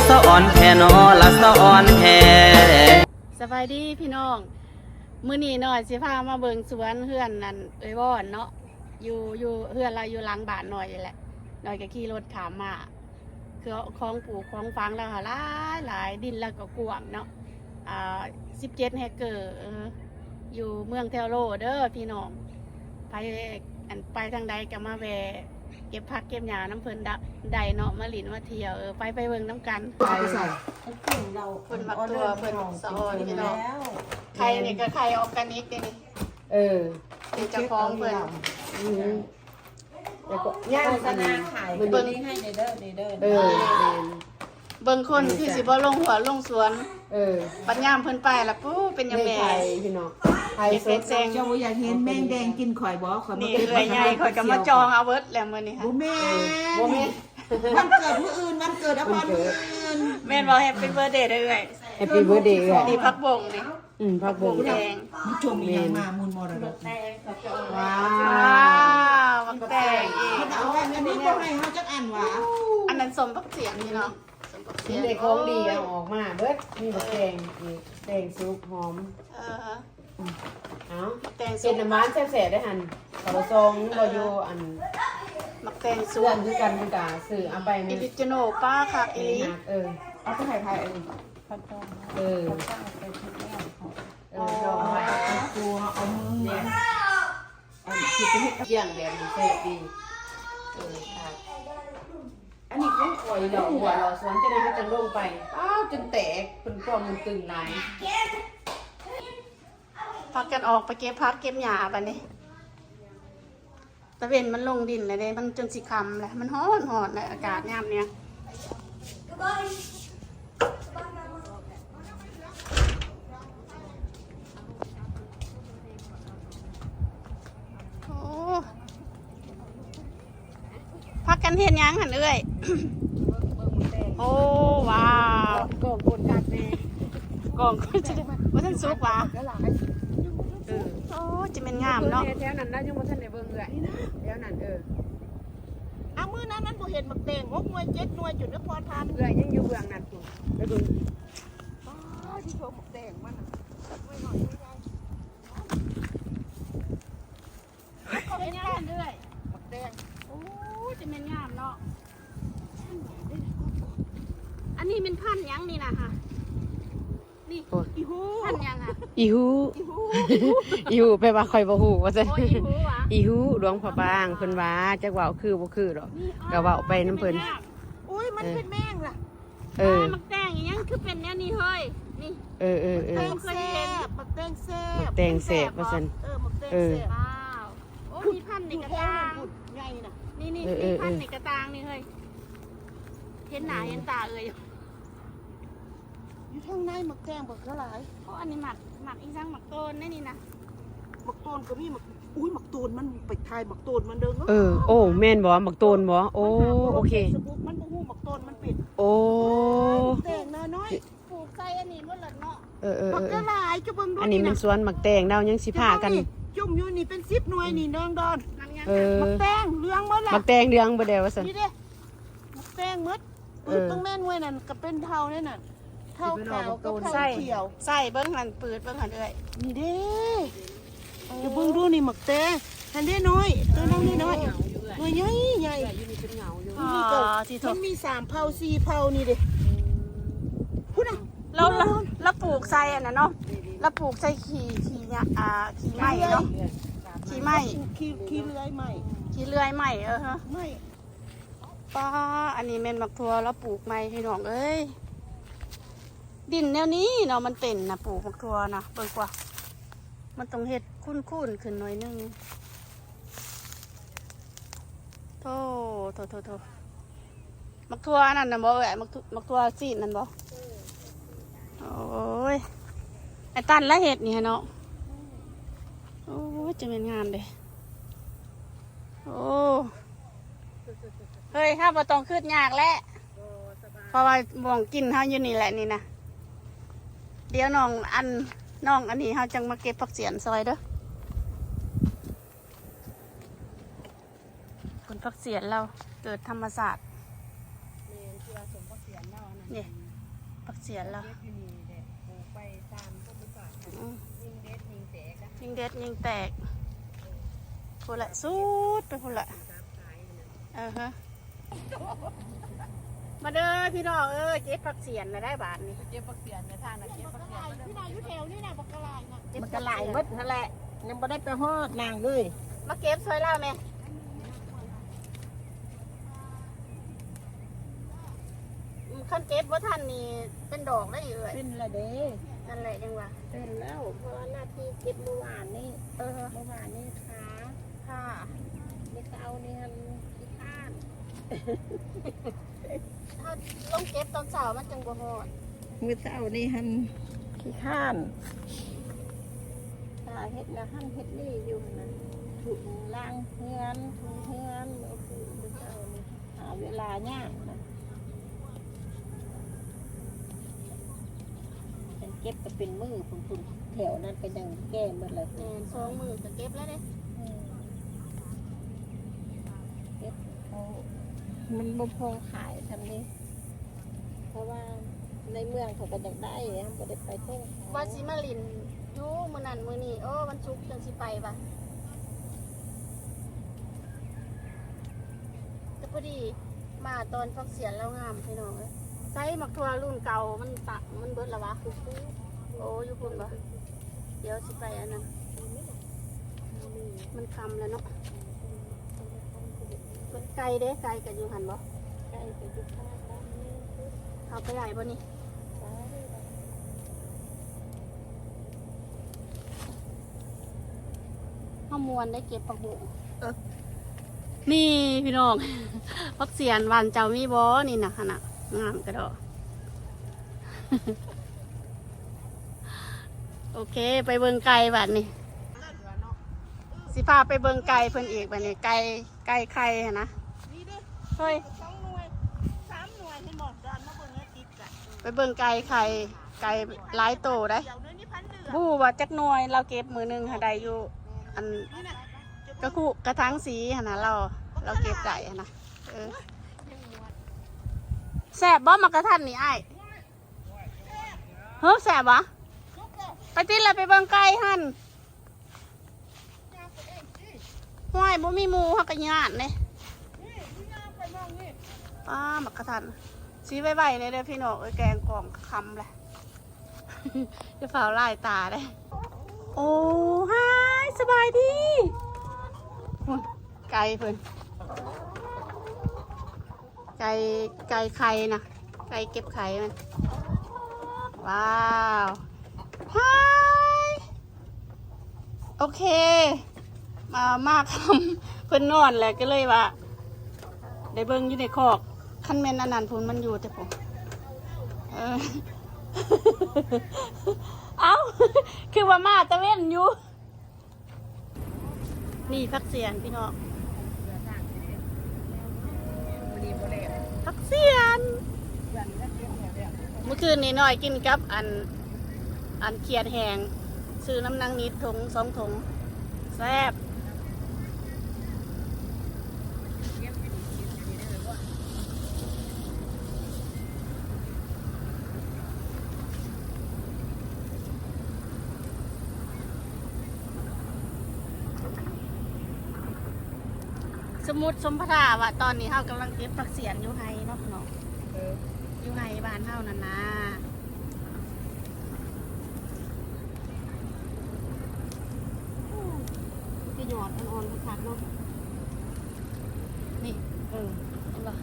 ສະອອນແທ້ນໍລະ ສະອອນແທ້. ສະບາຍດີພີ່ນ້ອງ, ມື້ນີ້ນ້ອຍຊິພາມາເບິ່ງສວນເຮືອນນັ້ນເອື້ອຍວອນເນາະ, ຢູ່ ຢູ່ເຮືອນລາວຢູ່ຫຼັງບ້ານນ້ອຍນີ້ແຫຼະ. ນ້ອຍກໍຂີ່ລົດຂ້າມມາ ຄືຂອງປູກຂອງຝັງລາວຫັ້ນຫຼາຍໆ, ດິນລາວກໍກວ້າງເນາະ ອ່າ ສິບເຈັດເຮັກເກີ ເອີ ຢູ່ເມືອງແຖວໂລເດີພີ່ນ້ອງ. ໃຜ ອັນ ໄປທາງໃດກໍມາແວ່ເກັບຜັກເກັບຫຍ້ານຳເພິ່ນໄດ້ເນາະ, ມາຫຼິ້ນມາທ່ຽວ. ເອີ ໄປ ໄປເບິ່ງນຳກັນ. ເພິ່ນໝາກຖົ່ວ ເພິ່ນສະອອນພີ່ນ້ອງ. ໄຂ່ນີ້ກໍໄຂ່ອອກການິກເດ້ນີ້. ເອີ ເປັນເຈົ້າຂອງເພິ່ນ. ອືມ ແລ້ວກໍຍ່າງສະນາຂາຍ ເບິ່ງ ເບິ່ງຄົນຄືຊິບໍ່ລົງຫົວລົງສວນ. ເອີ ບັດຍາມເພິ່ນໄປລະ ປູ ເປັນຫຍັງແມ່ ໄຂ່ພີ່ນ້ອງ ໄຂ່ສົດ. ເຈົ້າບໍ່ຢາກເຫັນແມງແດງກິນຂ້ອຍບໍ່? ຂ້ອຍມາເກັບ ເອື້ອຍໃຫຍ່ຂ້ອຍກໍມາຈອງເອົາເບິດແລ້ວມື້ນີ້. ບໍ່ແມ່ນ ບໍ່ແມ່ນ ວັນເກີດມື້ອື່ນ ວັນເກີດອາພອນມື້ອື່ນ. ແມ່ນບໍ່? ແຮັບປີ້ເບີດເດເດີເອື້ອຍ. ແຮັບປີ້ເບີດເດເອື້ອຍ. ນີ້ຜັກບົ້ງນີ້. ອືມ ຜັກບົ້ງແດງ. ມັນຈົ່ມອີ່ຫຍັງມາ? ມູນມໍລະດົກ. ວ້າວ ໝາກແຕງອີກ. ເພິ່ນເອົາໄວ້ ອັນນີ້ບໍ່ໃຫ້ເຮົາຈັກອັນຫວາ? ອັນນັ້ນສົ້ມບັກສຽງນີ້ເນາະ, ສົ້ມບັກສຽງ. ມີແຕ່ຂອງດີເອົາອອກມາເບິດ. ມີບັກແຕງອີກ ແຕງສຸກຫອມ. ເອີ ເອົາ ໝາກແຕງສຸກ ເຮັດນ້ຳຫວານແຊບໆ ໄດ້ຫັ້ນ. ເຂົາລະຊອງບໍ່ຢູ່ ອັນ ໝາກແຕງສຸກ ເພື່ອນຄືກັນ ເພິ່ນກະຊື້ເອົາໄປ. ອີລິດຈິໂນ ປ້າ ຄັກອີ່ຫຼີ. ເອີ ເອົາໄປໃຫ້ໃຜ? ອັນນີ້ ເອີ ເອີ ເອົາມາ ເອົາມື ອັນຊິໄປເຮັດ ກ້ຽງແບບນີ້ແຊບດີ. ເອີ ຄັກ. ອັນນີ້ຂອງຂ້ອຍເນາະ ຫົວເລາະສວນ ຈັ່ງໃດເຮົາຈັ່ງລົງໄປ. ອ້າວ ຈົນແຕກ ເພິ່ນຄວາມມັນຕຶງຫຼາຍ. ພາກັນອອກໄປເກັບຜັກເກັບຫຍ້າບັດນີ້. ຕາເວັນມັນລົງດິນແລ້ວເດ້ ມັນຈົນຊິຄ່ຳແລ້ວ. ມັນຮ້ອນໆ ແລ້ວອາກາດຍາມນີ້. ໂອ້ ພາກັນເຮັດຫຍັງຫັ້ນເອື້ອຍ? ໂອ້ ວ້າວ ກອງຄົນຄັກແນ່ ກອງຄົນ. ບໍ່ທັນສຸກຫວາ? ເອີ ໂອ້ ຈະແມ່ນງາມເນາະ. ແຖວນັ້ນລາວຍັງບໍ່ທັນໄດ້ເບິ່ງເອື້ອຍ ແຖວນັ້ນ. ເອີ ອາ ມື້ນັ້ນມັນບໍ່ເຫັນໝາກແຕງ ຫົກໜ່ວຍເຈັດໜ່ວຍ ຈົນໄດ້ພໍທານ. ເອື້ອຍຍັງຢູ່ເບື້ອງນັ້ນພຸ້ນ ໄປເບິ່ງ. ປ້າ ທີ່ໂທໝາກແຕງມັນນະ ໜ່ວຍນ້ອຍໜ່ວຍໃຫຍ່. ເຂົາເຮັດຫຍັງເອື້ອຍ? ໝາກແຕງ. ໂອ້ ຈະແມ່ນງາມເນາະ. ອັນນີ້ແມ່ນພັນຫຍັງນີ້ນະຫະ? ນີ້ ອີ່ຫູ ພັນຫຍັງຫະ? ອີ່ຫູ ອີ່ຫູ ອີ່ຫູ ແປວ່າຂ້ອຍບໍ່ຮູ້ວ່າຊັ້ນ. ໂອ້ ອີ່ຫູຫວາ? ອີ່ຫູ ຫຼວງພະບາງ ເພິ່ນວ່າ. ຈັກເວົ້າຄືບໍ່ຄືດອກ ກໍເວົ້າໄປນຳເພິ່ນ. ໂອ້ຍ ມັນເປັນແມງລະ. ເອີ ໝາກແຕງອີ່ຫຍັງຄືເປັນແນວນີ້ເຮີ້ຍ? ນີ້ ເອີໆໆ ໝາກແຕງແຊບ ໝາກແຕງແຊບ ໝາກແຕງແຊບວ່າຊັ້ນ. ເອີ ໝາກແຕງແຊບ. ວ້າວ ໂອ້ ມີພັນນີ້ກະຕ່າງ ໃຫຍ່ນະ. ນີ້ໆ ມີພັນນີ້ກະຕ່າງນີ້ເຮີ້ຍ. ເຫັນໜ້າເຫັນຕາເອື້ອຍຢູ່ ຢູ່ທາງໃນໝາກແຕງບັກຫຼາຍ. ໂອ້ ອັນນີ້ໝາກ ໝາກອີ່ຫຍັງ? ໝາກໂຕນໄດ໋ນີ້ນະ. ໝາກໂຕນກໍມີ. ໝາກ ອຸ້ຍ ໝາກໂຕນມັນ ໄປຖ່າຍໝາກໂຕນມັນເດີ. ເອີ ໂອ້ ແມ່ນບໍ່? ໝາກໂຕນບໍ່? ໂອ້ ໂອເຄ. ມັນບໍ່ຮູ້ໝາກໂຕນມັນເປັນ. ໂອ້ ແຕງນ້ອຍໆ ປູກໃສ່ອັນນີ້ໝົດລະເນາະ. ເອີໆໆ ບັກຫຼາຍ ຈະເບິ່ງດູ. ອັນນີ້ແມ່ນສວນໝາກແຕງ ດາວຍັງຊິພາກັນ ຈຸ່ມຢູ່ນີ້ເປັນສິບໜ່ວຍນີ້ ນ້ອງດອນ. ເອີ ໝາກແຕງເຫຼືອງໝົດລະ ໝາກແຕງເຫຼືອງເບິດແລ້ວວ່າຊັ້ນ. ນີ້ເດ້ ໝາກແຕງໝົດ. ເອີ ເບິ່ງແມ່ນໜ່ວຍນັ້ນກໍເປັນເຖົ້າແນວນັ້ນ ເຖົ້າຂາວກັບເຖົ້າຂຽວ. ໃສ່ເບິ່ງຫັ້ນ ປືດເບິ່ງຫັ້ນເອື້ອຍ. ນີ້ເດ້ ເອີ ຈະເບິ່ງດູນີ້ໝາກແຕງ. ຫັ້ນເດ້ນ້ອຍ ໂຕນັ້ນນີ້ນ້ອຍ ໜ່ວຍໃຫຍ່ໆ ຢູ່ນີ້ເປັນເຫງົາຢູ່. ນີ້ກໍ ມັນມີສາມເຜົ່າສີ່ເຜົ່ານີ້ເດ້. ພຸ້ນນະ ລາວ ລາວ ລາວປູກໃສ່ອັນນັ້ນເນາະ ລາວປູກໃສ່ຂີ້ ຂີ້ຫຍ້າ ອ່າ ຂີ້ໄມ້ເນາະ ຂີ້ໄມ້ ຂີ້ ຂີ້ເລື່ອຍໄມ້ ຂີ້ເລື່ອຍໄມ້. ເອີ ໄມ້ ປ້າ ອັນນີ້ແມ່ນໝາກຖົ່ວລາວປູກໃໝ່ພີ່ນ້ອງເອີຍ. ດິນແນວນີ້ເນາະ ມັນເປັນນະ ປູກໝາກຖົ່ວນະ. ເບິ່ງກວ່າ ມັນຕ້ອງເຮັດຄູນໆຂຶ້ນໜ້ອຍໜຶ່ງ. ໂທ້ ໂທ້ ໂທ້ ໂທ້ ໝາກຖົ່ວອັນນັ້ນນະບໍ່ເອື້ອຍ? ໝາກ ໝາກຖົ່ວຊີ້ນນັ້ນບໍ່? ໂອ້ຍ ໄອ້ຕັນລະເຮັດນີ້ຫັ້ນເນາະ. ໂອ້ຍ ຈະແມ່ນງາມເດ້. ໂອ້ ເຮີ້ຍ ເຮົາບໍ່ຕ້ອງຄຶດຍາກແຫຼະ ເພາະວ່າໝ່ອງກິນເຮົາຢູ່ນີ້ແຫຼະນີ້ນະ. ດຽວນ້ອງອັນ ນ້ອງອັນນີ້ເຮົາຈັ່ງມາເກັບຜັກສຽນຊອຍເດີ. ຜົນຜັກສຽນລາວເກີດທຳມະຊາດ. ແມ່ນ ທີ່ວ່າສົມຜັກສຽນລາວອັນນັ້ນ. ນີ້ ຜັກສຽນລາວ ເກັບຢູ່ນີ້ແຫຼະ ປູກໄປຕາມທຳມະຊາດ ອືມ ຍິ່ງເດັດຍິ່ງແຕກ ຍິ່ງເດັດຍິ່ງແຕກ ພຸ້ນລະ ສຸດໄປພຸ້ນລະ ເອີຮະ ມາເດີພີ່ນ້ອງເອີຍ ເກັບຜັກສຽນລະໄດ້ບາດນີ້ ເກັບຜັກສຽນນະ ທາງນະເກັບຜັກສຽນ ພີ່ນ້ອງຢູ່ແຖວນີ້ນະ ບັກກະຫຼາຍນະ ບັກກະຫຼາຍໝົດຫັ້ນແຫຼະ ຍັງບໍ່ໄດ້ໄປຮອດນາງເອີຍ ມາເກັບຊ່ວຍລາວແດ່. ອືມ ຄັນເກັບບໍ່ທັນນີ້ເປັນດອກໄດ້ເອື້ອຍ ເປັນລະເດ້ ນັ້ນແຫຼະຍັງວ່າ ເປັນແລ້ວ ເພາະວ່າໜ້າທີ່ເກັບມື້ວານນີ້ ເອີ ມື້ວານນີ້ຄາ ຄາ ມື້ເຊົ້ານີ້ຫັ້ນຂີ້ຄ້ານ ເຮົາລົງເກັບຕອນເຊົ້າມັນຈັ່ງບໍ່ຮອດ ມື້ເຊົ້ານີ້ຫັ້ນຂີ້ຄ້ານ ຖ້າເຮັດລະຫັ້ນເຮັດນີ້ຢູ່ຫັ້ນນະ ທຸ ລ້າງເຮືອນ ຖູເຮືອນ ມື້ຄືນມື້ເຊົ້ານີ້ ຫາເວລາຍາກນະ ຄັນເກັບກະເປັນມື້ພຸ້ນໆ ແຖວນັ້ນກະຍັງແກ່ໝົດລະ ແມ່ນ ສອງມື້ກະເກັບແລ້ວເດ້ ອືມ ເກັບເອົາ ມັນບໍ່ພໍຂາຍຊ່ຳນີ້ ເພາະວ່າໃນເມືອງເຂົາກະຢາກໄດ້ ເຮົາບໍ່ໄດ້ໄປໂຕ້ເຂົາ ວ່າຊິມາຫຼິ້ນຢູ່ມື້ນັ້ນມື້ນີ້ ໂອ້ ວັນສຸກຈັ່ງຊິໄປວ່າ ກະພໍດີມາຕອນຜັກສຽນລາວງາມພີ່ນ້ອງເອີຍ ໃສ່ໝາກຖົ່ວລຸ້ນເກົ່າມັນຕະ ມັນເບິດລະຫວາ ໂອ້ ຢູ່ພຸ້ນບໍ່ ດຽວຊິໄປອັນນັ້ນ ມັນຄ່ຳແລ້ວເນາະ ໄກ່ເດ້ ໄກ່ກະຢູ່ຫັ້ນບໍ່ ໄກ່ກະຢູ່ຂ້າງບ້ານນີ້ ເຂົ້າໄປໄດ້ບໍ່ນີ້ ໄດ້ ເຮົາມ່ວນໄດ້ເກັບຜັກບຸ້ງ ເອີ ນີ້ພີ່ນ້ອງ ຜັກສຽນບ້ານເຈົ້າມີບໍ່ນີ້ນະ ຫັ້ນນະ ງາມກະດອກ ໂອເຄ ໄປເບິ່ງໄກ່ບາດນີ້ ຊິພາໄປເບິ່ງໄກ່ເພິ່ນອີກບາດນີ້ ໄກ່ ໄກ່ໄຂ່ຫັ້ນນະ ນີ້ເດ້ ເຮີ້ຍ ສອງໜ່ວຍ ສາມໜ່ວຍ ເຫັນບໍ່ ດອນມາເບິ່ງໃນຕິດກະ ໄປເບິ່ງໄກ່ໄຂ່ ໄກ່ຫຼາຍໂຕໃດ໋ ບໍ່ຮູ້ວ່າຈັກໜ່ວຍ ລາວເກັບມື້ໜຶ່ງຫັ້ນໄດ້ຢູ່ ອັນ ກະຄຸ ກະຖາງສີຫັ້ນນະ ລາວ ລາວເກັບໄດ້ຫັ້ນນະ ເອີ ແຊບບໍ່ໝາກກະທັນນີ້ອ້າຍ ເຮີ້ຍ ແຊບຫວາ ໄປຕິລະ ໄປເບິ່ງໄກ່ຫັ້ນ ຫ້ວຍ ບໍ່ມີໝູ່ ເຮົາກະຢ້ານເດ້ ປ້າ ໝາກກະທັນ ຊິໄວໆແດ່ເດີພີ່ນ້ອງເອີຍ ແກງຂອງຄ່ຳແຫຼະ ຢ່າຟ້າວລາຍຕາເດ້ ໂອ້ ຮາຍ ສະບາຍດີ ພຸ້ນ ໄກ່ເພິ່ນ ໄກ່ ໄກ່ໄຂ່ນະ ໄກ່ເກັບໄຂ່ມັນ ວ້າວ ຮາຍ ໂອເຄ ມາ ມາຄ່ຳ ເພິ່ນນອນແລ້ວ ກະເລີຍວ່າ ໄດ້ເບິ່ງຢູ່ໃນຄອກ ຄັນແມ່ນອັນນັ້ນພຸ້ນ ມັນຢູ່ແຕ່ພຸ້ນ ເອີ ເອົ້າ ຄືວ່າມາຕາເວັນຢູ່. ນີ້ຜັກສຽນພີ່ນ້ອງ ຜັກສຽນ ມື້ຄືນນີ້ນ້ອຍກິນກັບອັນ ອັນຂຽດແຫ້ງ ຊື້ນຳນາງນິດຖົງສອງຖົງ ແຊບ. ສົມມຸດສົມພະທາວ່າຕອນນີ້ເຮົາກຳລັງເກັບຜັກສຽນຢູ່ໄຮ່ເນາະ ເນາະ ເອີ ຢູ່ໄຮ່ບ້ານເຮົານັ້ນນາ. ໂອ້ ຄືຍອດອ່ອນໆຄັກໆເນາະ ນີ້ ເອີ ເຫັນບໍ່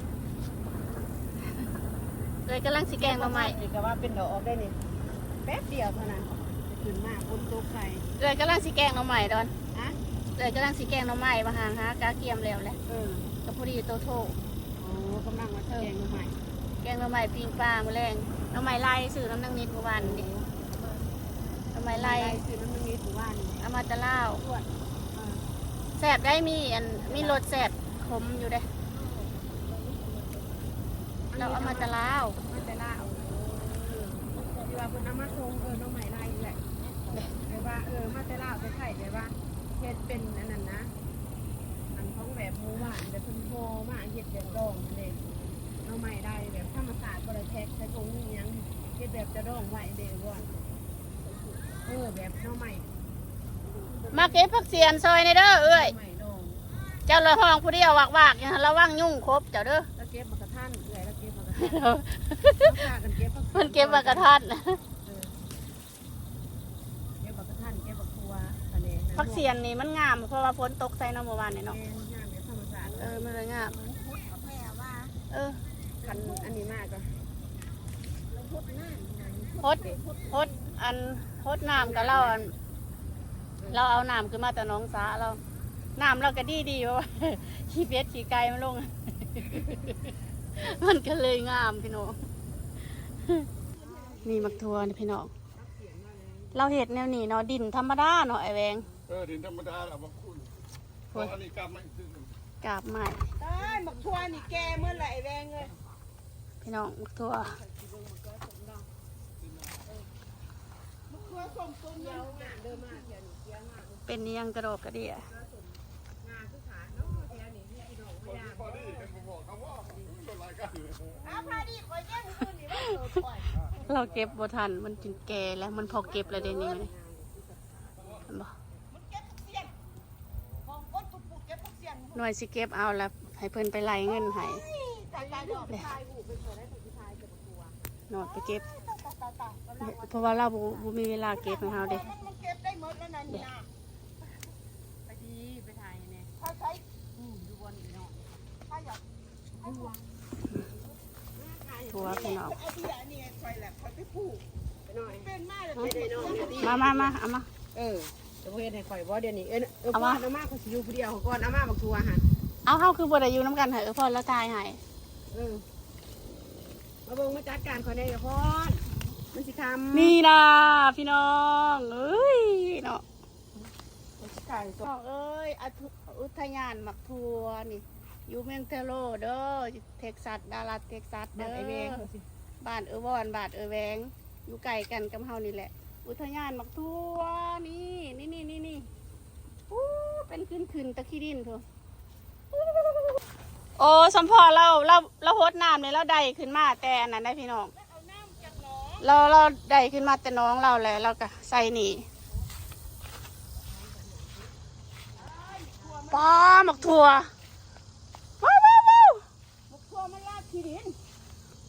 ເອື້ອຍກຳລັງຊິແກງໜໍ່ໄມ້ ນີ້ກະວ່າເປັນດອກອອກໄດ້ນີ້ ແປັບດຽວເທົ່ານັ້ນ ຂຶ້ນມາຝົນຕົກໃສ່ ເອື້ອຍກຳລັງຊິແກງໜໍ່ໄມ້ດອນ ຮະ ເອື້ອຍກຳລັງຊິແກງໜໍ່ໄມ້ ວ່າຫາ ຫາກະກຽມແລ້ວແຫຼະ ເອີ ກະພໍດີໂຕໂທ ໂອ້ ກຳລັງວ່າຊິແກງໜໍ່ໄມ້ ແກງໜໍ່ໄມ້ປີ້ງປາມື້ແລງ ໜໍ່ໄມ້ໄລ່ຊື້ນຳນາງນິດມື້ວານນີ້ ໜໍ່ໄມ້ໄລ່ ໜໍ່ໄມ້ໄລ່ຊື້ນຳນາງນິດມື້ວານນີ້ ເອົາມາແຕ່ລາວ ແຊບໄດ໋ ມີອັນ ມີລົດແຊບຂົມຢູ່ເດ້ ລາວເອົາມາແຕ່ລາວ ມາແຕ່ລາວ ເອີ ທີ່ວ່າເພິ່ນເອົາມາສົ່ງ ເອີ ໜໍ່ໄມ້ໄລ່ນີ້ແຫຼະ ແບບວ່າ ເອີ ມາແຕ່ລາວແຕ່ໄທ ແບບວ່າເຮັດເປັນອັນນັ້ນນະ ອັນຂອງແບບໝູ່ບ້ານ ແບບເພິ່ນຫໍ່ມາເຮັດແບບດອງຫັ້ນເດ້ ໜໍ່ໄມ້ໄລ່ແບບທຳມະຊາດ ບໍ່ໄດ້ແພັກໃສ່ຖົງ ແບບຈະດອງໄວ້ເດ້ວ່າ ເອີ ແບບໜໍ່ໄມ້ ມາເກັບຜັກສຽນຊ່ອຍແດ່ເດີເອື້ອຍ ໜໍ່ໄມ້ດອງ ເຈົ້າລະຮ້ອງຜູ້ດຽວວາກໆຢູ່ຫັ້ນ ລະວັງຍຸງຂົບເຈົ້າເດີ ລະເກັບໝາກກະທັນ ເອື້ອຍລະເກັບໝາກກະທັນ ເພິ່ນເກັບໝາກກະທັນ ເອີ ເກັບບັກກະທັນ ເກັບບັກຖົ່ວ ອັນນີ້ ຜັກສຽນນີ້ມັນງາມ ເພາະວ່າຝົນຕົກໃສ່ເນາະ ມື້ວານນີ້ເນາະ ແມ່ນ ງາມແບບທຳມະຊາດ ເອີ ມັນເລີຍງາມ ເອີ ຄັນອັນນີ້ມາກໍ ຫົດ ຫົດ ອັນ ຫົດນ້ຳກໍລາວ ອັນ ລາວເອົານ້ຳຂຶ້ນມາແຕ່ໜອງສາລາວ ນ້ຳລາວກໍດີໆ ເພາະວ່າຂີ້ເປັດຂີ້ໄກ່ມັນລົງ ມັນກໍເລີຍງາມພີ່ນ້ອງ ນີ້ໝາກຖົ່ວນີ້ພີ່ນ້ອງ ລາວເຮັດແນວນີ້ເນາະ ດິນທຳມະດາເນາະ ອ້າຍແວງ ເອີ ດິນທຳມະດາລະບໍ່ຄຸນ ໂອ້ຍ ອັນນີ້ກາບໄມ້ ກາບໄມ້ ຕາຍ ໝາກຖົ່ວນີ້ແກ່ໝົດລະ ອ້າຍແວງເອີຍ ພີ່ນ້ອງ ໝາກຖົ່ວ ໝາກຖົ່ວສົ້ມຕົ້ນ ເປັນອີ່ຫຍັງກະດອກກະເດຍ ລາວເກັບບໍ່ທັນ ມັນຈຶ່ງແກ່ແລ້ວ ມັນພໍເກັບແລ້ວເດນີ້ ເຫັນບໍ່ ໜ່ວຍຊິເກັບເອົາລະ ໃຫ້ເພິ່ນໄປໄລ່ເງິນໃຫ້ ເນາະ ໄປເກັບ ເພາະວ່າລາວບໍ່ ບໍ່ມີເວລາເກັບໃຫ້ເຮົາເດ້ ມັນເກັບໄດ້ໝົດແລ້ວນັ້ນນະ ໄປດີ ໄປຖ່າຍແດ່ ຖ່າຍໃສ ອືມ ຢູ່ບ່ອນນີ້ເນາະ ຖ່າຍຢູ່ ຖົ່ວພີ່ນ້ອງ ເອົາເບຍອັນນີ້ໃຫ້ຂ້ອຍແຫຼະ ຂ້ອຍໄປປູກ ເປັນມາແລ້ວ ມາ ມາ ມາ ເອົາມາ ເອີ ຈະບໍ່ເຮັດໃຫ້ຂ້ອຍບໍ່ດຽວນີ້ ເອີ ເອີ ເອົາມາ ເອົາມາ ຂ້ອຍຊິຢູ່ຜູ້ດຽວກ່ອນ ເອົາມາບັກຖົ່ວຫັ້ນ ເອົາ ເຮົາຄືບໍ່ໄດ້ຢູ່ນຳກັນ ໃຫ້ເອື້ອຍພອນລາວຖ່າຍໃຫ້ ເອີ ມາເບິ່ງມາຈັດການຂ້ອຍແດ່ເອື້ອຍພອນ ມັນຊິຄ່ຳ ນີ້ນະ ພີ່ນ້ອງເອີຍເນາະ ນ້ອງເອີຍ ອະ ອຸທະຍານໝາກຖົ່ວນີ້ ຢູ່ເມືອງເທໂລເດີ ເທັກຊັສ ດາລັດເທັກຊັສເດີ ບ້ານເອື້ອຍວອນ ບ້ານເອື້ອຍແວງ ຢູ່ໃກ້ກັນກັບເຮົານີ້ແຫຼະ ອຸທະຍານໝາກຖົ່ວນີ້ ນີ້ໆ ອູ້ ເປັນຂຶ້ນໆ ຕະຂີ້ດິນພຸ້ນ ໂອ້ ສົມພໍລາວ ລາວ ລາວຫົດນ້ຳນີ້ ລາວໄດ້ຂຶ້ນມາແຕ່ອັນນັ້ນໄດ໋ພີ່ນ້ອງ ລາວ ລາວໄດ້ຂຶ້ນມາແຕ່ໜອງລາວແຫຼະ ລາວກະໃສ່ນີ້ ປ້າ ໝາກຖົ່ວ ວ້າວໆໆ ໝາກຖົ່ວມັນລາກຂີ້ດິນ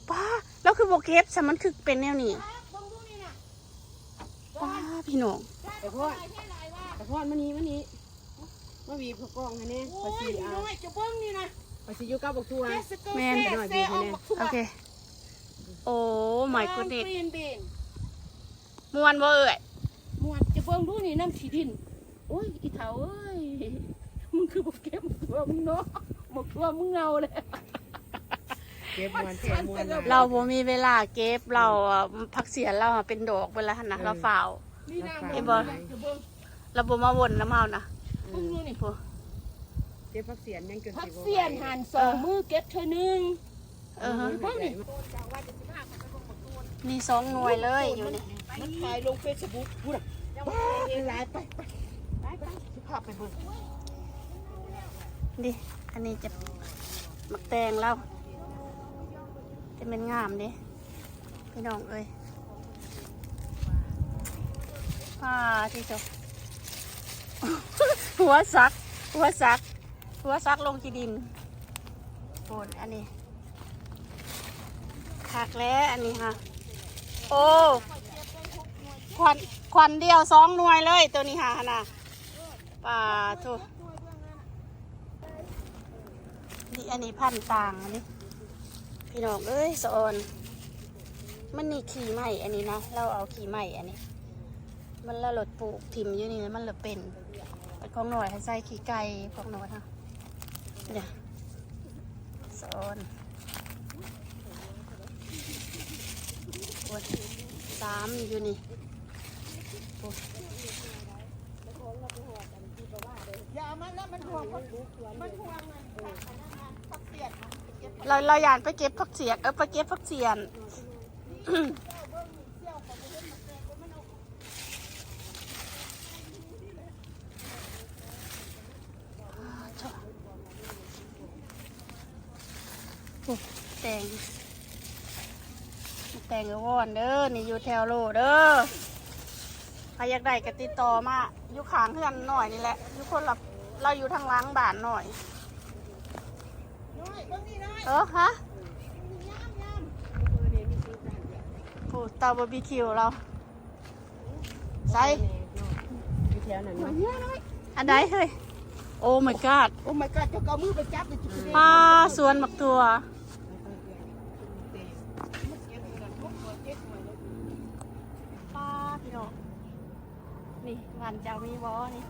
ປ້າ ລາວຄືບໍ່ເກັບຊະ ມັນຄືເປັນແນວນີ້ ປ້າ ພີ່ນ້ອງ ຕາພອນ ຕາພອນ ມານີ້ ມານີ້ ມາຫວີບເຂົ້າກ່ອງໃຫ້ແດ່ ໂອ້ຍ ຂ້ອຍຊິ ນ້ອຍ ຈະເບິ່ງນີ້ນະ ຂ້ອຍຊິຢູ່ກັບບັກຖົ່ວ ແມ່ນ ນ້ອຍຫວີບໃຫ້ແດ່ ໂອເຄ ໂອ້ ມາຍກູດເນດ ມ່ວນບໍ່ເອື້ອຍ ມ່ວນ ຈະເບິ່ງດູນີ້ ນ້ຳຂີ້ດິນ ໂອ້ຍ ອີ່ເຖົ້າເອີຍ ມຶງຄືບໍ່ເກັບໝາກຖົ່ວມຶງເນາະ ໝາກຖົ່ວມຶງເນົ່າແລ້ວ ເກັບມ່ວນແທ້ມ່ວນຫຼາຍ ລາວບໍ່ມີເວລາເກັບ ລາວ ຜັກສຽນລາວເປັນດອກເບິດລະຫັ້ນນະ ລາວຟ້າວ ເຫັນບໍ່ ລາວບໍ່ມາວົນນຳເຮົານະ ເບິ່ງດູນີ້ ເກັບຜັກສຽນຍັງຈົນ ຜັກສຽນຫັ້ນ ສອງມື້ເກັບເທື່ອໜຶ່ງ ເອີ ເບິ່ງນີ້ ນີ້ສອງໜ່ວຍເລີຍຢູ່ນີ້ ມັນຖ່າຍລົງເຟສບຸກພຸ້ນນະ ຫຼາຍ ໄປ ໄປ ໄປ ຊິພາໄປເບິ່ງ ນີ້ ອັນນີ້ຈະໝາກແຕງລາວ ຈະແມ່ນງາມເດ້ ພີ່ນ້ອງເອີຍ ປ້າ ທີ່ໂຕ ຫົວສັກ ຫົວສັກ ຫົວສັກລົງຂີ້ດິນ ໂພດ ອັນນີ້ ຄັກແລ້ວອັນນີ້ຫະ ໂອ້ ຂວັນ ຂວັນດຽວສອງໜ່ວຍເລີຍ ໂຕນີ້ຫະ ຫັ້ນນະ ປາໂທ້ ນີ້ ອັນນີ້ພັນຕ່າງ ອັນນີ້ ພີ່ນ້ອງເອີຍ ສະອອນ ມັນນີ້ຂີ້ໄມ້ ອັນນີ້ນະ ລາວເອົາຂີ້ໄມ້ ອັນນີ້ ມັນລະລົດປູກຖິ້ມຢູ່ນີ້ ມັນລະເປັນ ຂອງນ້ອຍໃຫ້ໃສ່ຂີ້ໄກ່ ຂອງນ້ອຍຫະ ເດ ສະອອນ ໂອ້ຍ ສາມຢູ່ນີ້ ໂອ້ຍ ຢ່າເອົາມັນແລ້ວ ມັນຫ່ວງ ມັນຫ່ວງອັນນັ້ນນະ ຜັກສຽນນະ ໄປເກັບ ລາວ ລາວຢ້ານໄປເກັບຜັກສຽນ ເອີ ໄປເກັບຜັກສຽນ ໂອ້ ແຕງ ໝາກ ແຕງເອື້ອຍວອນເດີ ນີ້ຢູ່ແຖວໂລເດີ ໃຜຢາກໄດ້ກໍຕິດຕໍ່ມາ ຢູ່ຂ້າງເຮືອນນ້ອຍນີ້ແຫຼະ ຢູ່ຄົນລະ ລາວຢູ່ທາງຫຼັງບ້ານນ້ອຍ ນ້ອຍ ເບິ່ງນີ້ນ້ອຍ ເອີ ຮະ ງາມໆ ໂອ້ ເຕົາບາບີຄິວລາວ ໃສ ຢູ່ແຖວນັ້ນເນາະ ອັນໃດເຮີ້ຍ Oh my god Oh my god ເຈົ້າກໍເອົາມືໄປຈັບ ປາ ສວນບັກຖົ່ວ ປາ ພີ່ນ້ອງ ນີ້ບ້ານເຈົ້າມີບໍ່ນີ້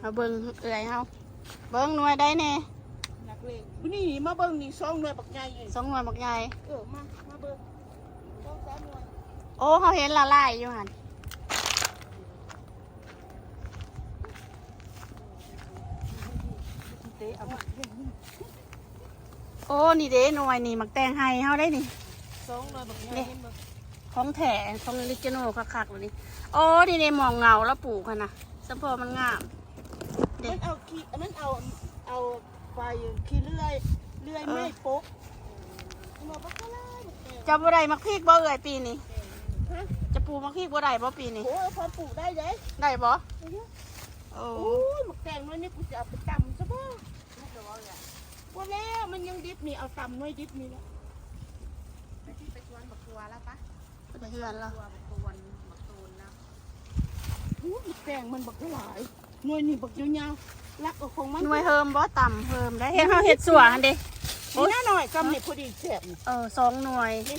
ມາເບິ່ງເອື້ອຍເຮົາ ເບິ່ງໜ່ວຍໃດແດ່ ນັກເລງ ນີ້ມາເບິ່ງນີ້ ສອງໜ່ວຍບັກໃຫຍ່ ສອງໜ່ວຍບັກໃຫຍ່ ເອີ ມາ ມາເບິ່ງ ສອງສາມໜ່ວຍ ໂອ້ ເຮົາເຫັນລະລາຍຢູ່ຫັ້ນ ເຕະເອົາ ໂອ້ ນີ້ເດ້ໜ່ວຍນີ້ ໝາກແຕງໄຮ່ເຮົາໄດ໋ນີ້ ສອງໜ່ວຍບັກໃຫຍ່ ນີ້ ເຫັນບໍ່ ຂອງແທ້ ຂອງອອຣິຈິນອລຄັກໆ ນີ້ ໂອ້ ນີ້ເດ້ ໝ່ອງເຫງົາລາວປູກຫັ້ນນະ ສະເພາະມັນງາມ ເດ້ ມັນເອົາຂີ້ ມັນເອົາ ເອົາໄປຂີ້ເລື່ອຍ ເລື່ອຍ ເອີ ໄມ້ປົກ ເຈົ້າບໍ່ໄດ້ໝາກພິກບໍ່ເອື້ອຍປີນີ້ ຮະ ຈະປູກໝາກພິກບໍ່ໄດ້ບໍ່ປີນີ້ ໂອ້ຍ ພໍປູກໄດ້ເດ້ ໄດ້ບໍ່ ອືຮຶ ໂອ້ ໂອ້ຍ ໝາກແຕງໜ່ວຍນີ້ ກູຈະເອົາໄປຕຳຊະບໍ່ ສຸກແລ້ວບໍ່ເອື້ອຍ ບໍ່ແລ້ວ ມັນຍັງດິບນີ້ ເອົາຕຳໜ່ວຍດິບນີ້ແຫຼະ ໄປທີ່ໄປສວນບັກຖົ່ວລະປະ ໄປເຮືອນລະ ຖົ່ວບັກໂຕນ ບັກໂຕນລະ ໂອ້ຍ ໝາກແຕງມັນບັກຫຼາຍ ໜ່ວຍນີ້ບັກຍາວໆ ລັກເອົາຂອງມັນ ໜ່ວຍເຮີມບໍ່ ຕຳເຮີມໄດ້ ເຮັດ ເຮົາເຮັດຊົ່ວຫັ້ນເດ້ ນີ້ນະນ້ອຍ ກຳນີ້ພໍດີແຊບ ເອີ ສອງໜ່ວຍ ນີ້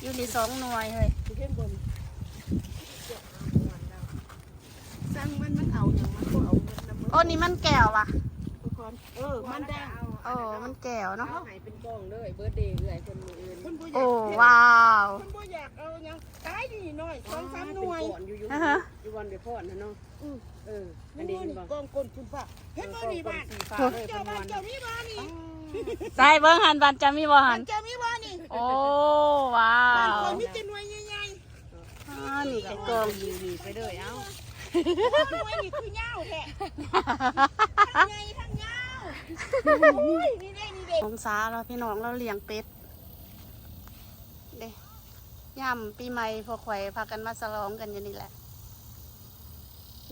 ຢູ່ນີ້ສອງໜ່ວຍເຮີ້ຍ ເຫັນບໍ່ ສັ່ງມັນ ມັນເອົາຫຍັງ ມັນບໍ່ເອົາເງິນນຳ ໂອ້ ນີ້ມັນແກ້ວຫວາ ທຸກຄົນ ເອີ ມັນແດງ ເອີ ມັນແກ້ວເນາະ ເອົາໃຫ້ເປັນກ່ອງເລີຍ ເບີດເດເອື້ອຍເພິ່ນມື້ອື່ນ ເພິ່ນບໍ່ຢາກ ໂອ້ ວ້າວ ເພິ່ນບໍ່ຢາກເອົາຫຍັງ ຕາຍດີໜ່ອຍ ສອງສາມໜ່ວຍ ຢູ່ ຢູ່ ຢູ່ ຢູ່ບ່ອນໄວພອນຫັ້ນເນາະ ອື ເອີ ອັນນີ້ ນີ້ ເຫັນບໍ່ ກ້ອງກົ້ນຂຶ້ນຟ້າ ເຫັນບໍ່ນີ້ ເອີ ກ້ອງກົ້ນ ບ້ານ ສີຟ້າເລີຍ ເຈົ້າ ເພິ່ນວ່າ ບ້ານເຈົ້າມີບໍ່ນີ້ ໃສເບິ່ງຫັ້ນ ບ້ານເຈົ້າມີບໍ່ຫັ້ນ ບ້ານເຈົ້າມີບໍ່ນີ້ ໂອ້ ວ້າວ ບ້ານຂ້ອຍມີແຕ່ໜ່ວຍໃຫຍ່ ອ່າ ນີ້ກໍກອງ ນີ້ໄປເລີຍ ເອົ້າ ໂອ້ຍ ໜ່ວຍນີ້ຄືຍາວແທ້ ທັງໃຫຍ່ທັງຍາວ ໂອ້ຍ ນີ້ເດ້ ນີ້ເດ້ ອົງສາລາວ ພີ່ນ້ອງລາວລ້ຽງເປັດເດ້ ຍາມປີໃໝ່ພວກຂ້ອຍພາກັນມາສະຫຼອງກັນຢູ່ນີ້ແຫຼະ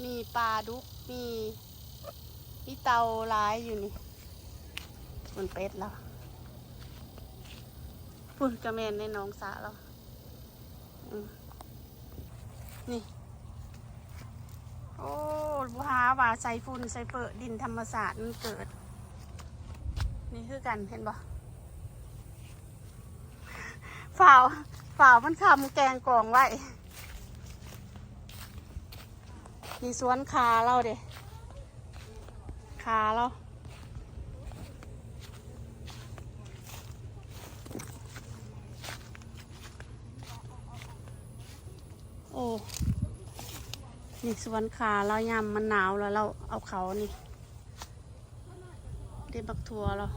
ມີປາດຸກ ມີ ມີເຕົ່າຫຼາຍຢູ່ນີ້ ມັນເປັດລາວ ພຸ້ນກໍແມ່ນໃນໜອງສະລາວ ອືມ ນີ້ ໂອ້ ບໍ່ຫາວ່າໃສ່ຝຸ່ນໃສ່ເປິ ດິນທຳມະຊາດມັນເກີດ ນີ້ຄືກັນ ເຫັນບໍ່ ຟ້າວ ຟ້າວມັນຄ້ຳແກງກອງໄວ້ ນີ້ສວນຂ່າລາວເດ້ ຂ່າລາວ ໂອ້ ນີ້ສວນຂ່າລາວ ຍາມມັນໜາວແລ້ວ ລາວເອົາເຂົ້ານີ້ ເດັດບັກຖົ່ວລາວ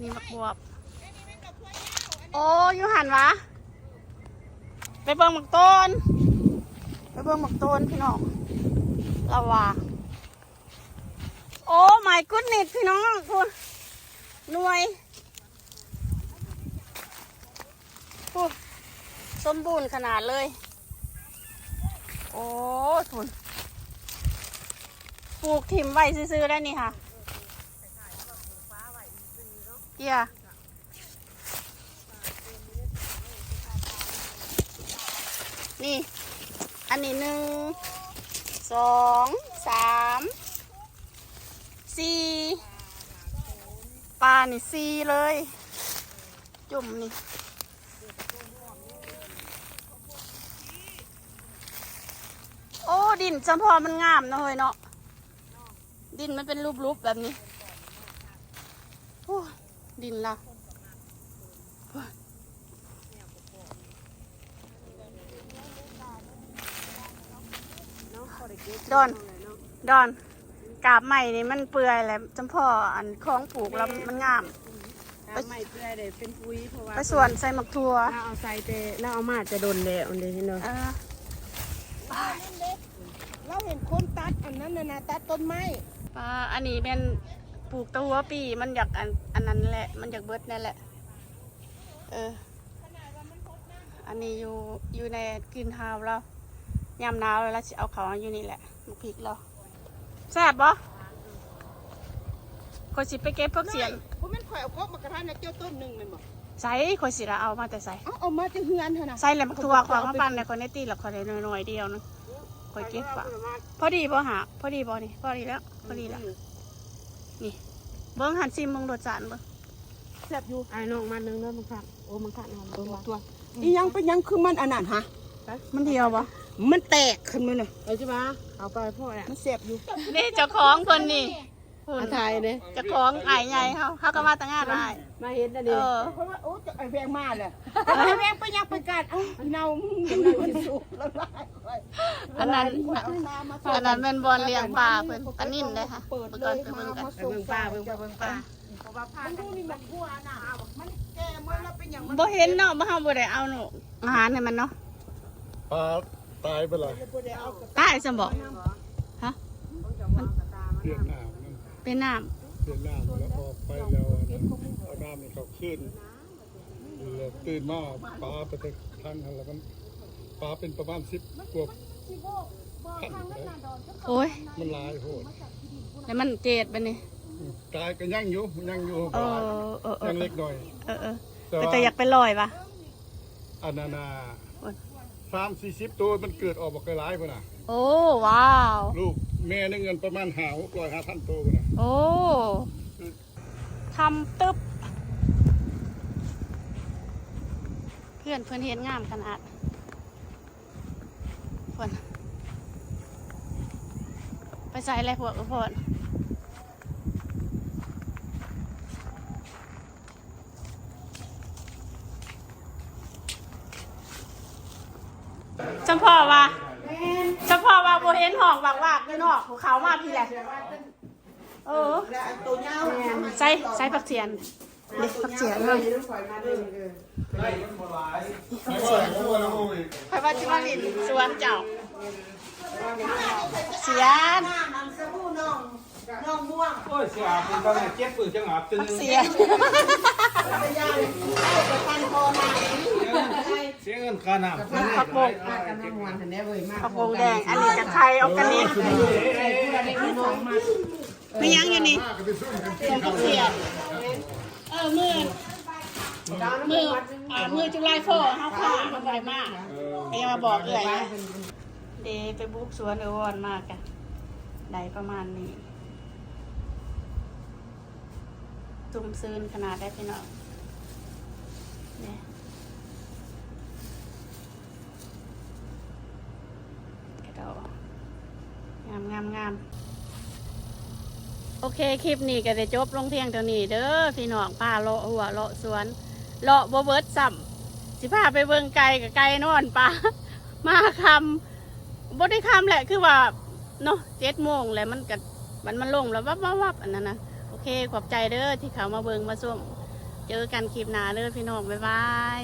ນີ້ບັກບວບ ໂອ້ ຢູ່ຫັ້ນຫວາ ໄປເບິ່ງບັກໂຕນ ໄປເບິ່ງບັກໂຕນພີ່ນ້ອງ ລາວວ່າ Oh my goodness ພີ່ນ້ອງ ພຸ້ນ ໜ່ວຍ ພຸ້ນ ສົມບູນຂະໜາດເລີຍ ໂອ້ ພຸ້ນ ປູກຖິ້ມໄວ້ຊື່ໆ ໄດ້ນີ້ຫະ ເກຍ ນີ້ ອັນນີ້ ໜຶ່ງ ສອງ ສາມ ສີ່ ປານີ້ສີ່ເລີຍ ຈຸ່ມນີ້ ໂອ້ ດິນສຳພໍມັນງາມເນາະເຮີ້ຍເນາະ ດິນມັນເປັນຫຼຸບໆ ແບບນີ້ ໂອ້ ດິນລະ ດອນ ດອນ ກາບໄມ້ນີ້ມັນເປື່ອຍແຫຼະ ສຳພໍອັນຂອງປູກລະມັນງາມ ກາບໄມ້ເປື່ອຍໄດ້ເປັນປຸ໋ຍ ເພາະວ່າ ໄປສວນໃສ່ໝາກຖົ່ວ ລາວເອົາໃສ່ແຕ່ ລາວເອົາມາແຕ່ດົນແລ້ວ ອັນນີ້ເຫັນບໍ່ ເອີ ລາວເຫັນຄົນຕັດອັນນັ້ນນະ ຕັດຕົ້ນໄມ້ ອ່າ ອັນນີ້ແມ່ນ ປູກແຕ່ຫົວປີ ມັນຢາກອັນ ອັນນັ້ນແຫຼະ ມັນຢາກເບິດແນ່ແຫຼະ. ເອີ ອັນນີ້ຢູ່ ຢູ່ໃນກຣີນເຮົາລາວ ຍາມໜາວລາວຊິເອົາເຂົ້າຢູ່ນີ້ແຫຼະ ໝາກພິກລາວ. ແຊບບໍ່? ຂ້ອຍຊິໄປເກັບຜັກສຽນ. ບໍ່ແມ່ນຂ້ອຍເອົາກົກໝາກກະທັນໃຫ້ເຈົ້າຕົ້ນໜຶ່ງແມ່ນບໍ່? ໃສ ຂ້ອຍຊິລະເອົາມາແຕ່ໃສ? ເອົາ ເອົາມາແຕ່ເຮືອນຫັ້ນນະ. ໃສແຫຼະ ໝາກຖົ່ວ ຂ້ອຍມາປັ່ນໃຫ້ຂ້ອຍແດ່ຕິ ລະຂ້ອຍໄດ້ໜ້ອຍໆດຽວໜຶ່ງ. ຂ້ອຍເກັບວ່າ ພໍດີບໍ່ຫາ? ພໍດີບໍ່ນີ້? ພໍດີແລ້ວ ພໍດີແລ້ວ. ນີ້ ເບິ່ງຫັ້ນ ຊີມເບິ່ງ ລົດຊາດເບິ່ງ. ແຊບຢູ່. ອ້າຍນ້ອງມັດໜຶ່ງເດີ ມັນຄັກ. ໂອ້ ມັນຄັກນະ ເບິ່ງຕົວ. ອີຫຍັງ ເປັນຫຍັງຄືມັນອັນນັ້ນຫະ? ມັນຫ່ຽວບໍ່? ມັນແຕກຂຶ້ນມານະ. ເອີ ຊິວ່າເອົາໄປພໍແລ້ວ ມັນແຊບຢູ່. ນີ້ເຈົ້າຂອງເພິ່ນນີ້ ພຸ້ນ ອັນໄທເດ້ ເຈົ້າຂອງອ້າຍໃຫຍ່ເຮົາ ເຮົາກໍມາແຕ່ງານອ້າຍ ມາເຫັນອັນນີ້. ເອີ ເພາະວ່າ ໂອ້ ເຈົ້າອ້າຍແວງມາແລ້ວ ອ້າຍແວງໄປຫຍັງໄປການ ເອົ້າ ເນົ່າ ອັນນັ້ນ ອັນນັ້ນແມ່ນບ່ອນລ້ຽງປາເພິ່ນ ປານິນເດ້ຫະ. ເມື່ອກ່ອນໄປເບິ່ງກັນ ໄປເບິ່ງປາ ເບິ່ງ ໄປເບິ່ງປາ. ບໍ່ເຫັນເນາະ ເຮົາບໍ່ໄດ້ເອົາອາຫານໃຫ້ມັນເນາະ. ປາຕາຍໄປລະ. ຕາຍຊັ້ນບໍ? ຮະ? ມັນ ປ່ຽນນ້ຳ ປ່ຽນນ້ຳ ປ່ຽນນ້ຳແລ້ວອອກໄປແລ້ວ ເອົານ້ຳໃຫ້ເຂົາຄືນ ແລ້ວຕື່ນມາປາໄປທາງຫັ້ນ ແລ້ວມັນ ປາເປັນປະມານສິບກວ່າພັນໄປ. ໂອ້ຍ ມັນຫຼາຍໂພດ ແລ້ວມັນເຈັດບັດນີ້. ອືມ ຕາຍກໍຍັງຢູ່ ຍັງຢູ່ ເອີ ບໍ່ຫຼາຍ ເອີ ເອີ ຍັງເລັກນ້ອຍ. ເອີ ເອີ ແຕ່ວ່າ ເປັນຕາຢາກໄປລອຍຫວາ? ອັນນັ້ນນະ ໂອ້ຍ ສາມສີ່ສິບໂຕ ມັນເກີດອອກບັກຫຼາຍພຸ້ນນະ. ໂອ້ ວ້າວ ລູກແມ່ໜຶ່ງ ອັນປະມານຫ້າຫົກຮ້ອຍ ຫ້າພັນໂຕພຸ້ນນະ. ໂອ້ ຄຳຕຶບ ເພື່ອນເພິ່ນເຮັດງາມຂະໜາດ. ເພິ່ນໄປໃສແລ້ວພວກເອື້ອຍພອນ? ສຳພໍວ່າ ສຳພໍວ່າບໍ່ເຫັນຫ້ອງວາກໆຢູ່ນອກ ເຂົາມາພີ້ແຫຼະ. ເອີ ໃສ່ ໃສ່ຜັກສຽນເດ້ ຜັກສຽນເນາະ. ຂ້ອຍວ່າຊິມາຫຼິ້ນສວນເຈົ້າ ສຽນ. ໂອ້ຍ ເສຍອາບ ເປັນຕາເຈັບ ເອີ ຈັ່ງອາບຕື່ນ ເສຍ ເສຍເງິນຄ່ານ້ຳ ຜັກບົງ ຜັກບົງແດງ ອັນນີ້ກະໄຂ່ອອກການິກ. ມີຫຍັງຢູ່ນີ້? ເສຍ ເອີ ມື້ ມື້ ອ່າ ມື້ຈຸລາຍໂຟເຮົາພາມັນໄດ້ມາ ກະຍັງວ່າບອກເອື້ອຍ. ເດ ໄປບຸກສວນເອື້ອຍວອນມາກະໄດ້ປະມານນີ້ ຊຸ່ມຊື່ນຂະໜາດໃດພີ່ນ້ອງ. ນີ້ ກະດອກ ງາມໆໆ. ໂອເຄ ຄລິບນີ້ກະໄດ້ຈົບລົງພຽງເທົ່ານີ້ເດີພີ່ນ້ອງ ພາເລາະຮົ້ວເລາະສວນ ເລາະບໍ່ເບິດຊ້ຳ ຊິພາໄປເບິ່ງໄກ່ ກະໄກ່ນອນປ່າ ມາຄ່ຳ ບໍ່ໄດ້ຄ່ຳແຫຼະ ຄືວ່າເນາະ ເຈັດໂມງແລ້ວ ມັນກະ ມັນ ມັນລົງແລ້ວ ວັບໆໆ ອັນນັ້ນນະ. ໂອເຄ ຂອບໃຈເດີທີ່ເຂົ້າມາເບິ່ງມາຊົມ ເຈີກັນຄລິບໜ້າເດີພີ່ນ້ອງ ບາຍບາຍ.